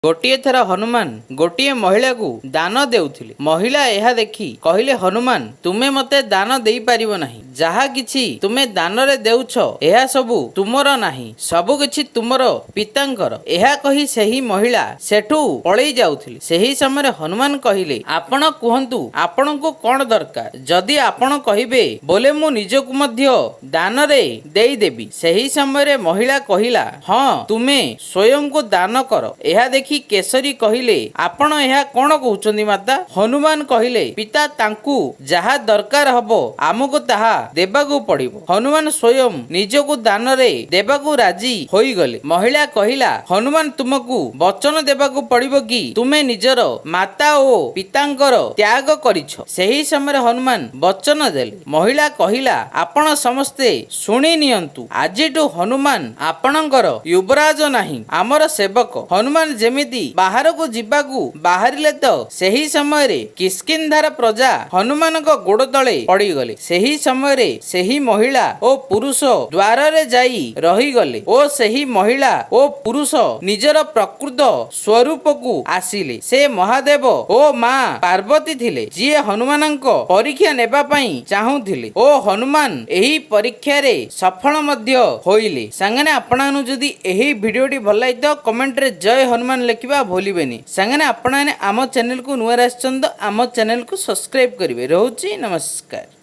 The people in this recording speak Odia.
ଗୋଟିଏ ଥର ହନୁମାନ ଗୋଟିଏ ମହିଳାକୁ ଦାନ ଦେଉଥିଲେ। ମହିଳା ଏହା ଦେଖି କହିଲେ, "ହନୁମାନ, ତୁମେ ମୋତେ ଦାନ ଦେଇପାରିବ ନାହିଁ। ଯାହା କିଛି ତୁମେ ଦାନରେ ଦେଉଛ, ଏହା ସବୁ ତୁମର ନାହିଁ। ସବୁ କିଛି ତୁମର ପିତାଙ୍କର।" ଏହା କହି ସେହି ମହିଳା ସେଠୁ ପଳେଇ ଯାଉଥିଲେ। ସେହି ସମୟରେ ହନୁମାନ କହିଲେ, "ଆପଣ କୁହନ୍ତୁ, ଆପଣଙ୍କୁ କଣ ଦରକାର? ଯଦି ଆପଣ କହିବେ ବୋଲେ ମୁଁ ନିଜକୁ ମଧ୍ୟ ଦାନରେ ଦେଇଦେବି।" ସେହି ସମୟରେ ମହିଳା କହିଲା, "ହଁ, ତୁମେ ସ୍ୱୟଂକୁ ଦାନ କର।" ଏହା ଦେଖି କେଶରୀ କହିଲେ, "ଆପଣ ଏହା କଣ କହୁଛନ୍ତି, ମାତା?" ହନୁମାନ କହିଲେ, "ପିତା, ତାଙ୍କୁ ଯାହା ଦରକାର ହବ, ଆମକୁ ତାହା ଦେବାକୁ ପଡିବ।" ହନୁମାନ ସ୍ୱୟଂ ନିଜକୁ ଦାନରେ ଦେବାକୁ ରାଜି ହୋଇଗଲେ। ମହିଳା କହିଲା, "ହନୁମାନ, ତୁମକୁ ବଚନ ଦେବାକୁ ପଡିବ କି ତୁମେ ନିଜର ମାତା ଓ ପିତାଙ୍କର ତ୍ୟାଗ କରିଛ।" ସେହି ସମୟରେ ହନୁମାନ ବଚନ ଦେଲେ। ମହିଳା କହିଲା, "ଆପଣ ସମସ୍ତେ ଶୁଣି ନିଅନ୍ତୁ, ଆଜିଠୁ ହନୁମାନ ଆପଣଙ୍କର ଯୁବରାଜ ନାହିଁ, ଆମର ସେବକ।" ହନୁମାନ ଯେମିତି ବାହାରକୁ ଯିବାକୁ ବାହାରିଲେ ତ ସେହି ସମୟରେ କିଷ୍କିନ୍ଧାର ପ୍ରଜା ହନୁମାନଙ୍କ ଗୋଡ଼ ତଳେ ପଡ଼ିଗଲେ। ସେହି ସମୟରେ ସେହି ମହିଳା ଓ ପୁରୁଷ ଦ୍ୱାରରେ ଯାଇ ରହିଗଲେ ଓ ସେହି ମହିଳା ଓ ପୁରୁଷ ନିଜର ପ୍ରକୃତ ସ୍ୱରୂପକୁ ଆସିଲେ। ସେ ମହାଦେବ ଓ ମା ପାର୍ବତୀ ଥିଲେ, ଯିଏ ହନୁମାନଙ୍କ ପରୀକ୍ଷା ନେବା ପାଇଁ ଚାହୁଁଥିଲେ ଓ ହନୁମାନ ଏହି ପରୀକ୍ଷାରେ ସଫଳ ମଧ୍ୟ ହୋଇଲେ। ସାଙ୍ଗମାନେ, ଆପଣମାନଙ୍କୁ ଯଦି ଏହି ଭିଡ଼ିଓଟି ଭଲ ଲାଗିଥିବ, କମେଣ୍ଟରେ ଜୟ ହନୁମାନ ଲେଖିବା ଭୁଲିବେନି। ସାଙ୍ଗମାନେ, ଆପଣମାନେ ଆମ ଚ୍ୟାନେଲକୁ ନୂଆ ଆସିଛନ୍ତି ତ ଆମ ଚ୍ୟାନେଲକୁ ସବସ୍କ୍ରାଇବ କରିବେ। ରହୁଛି, ନମସ୍କାର।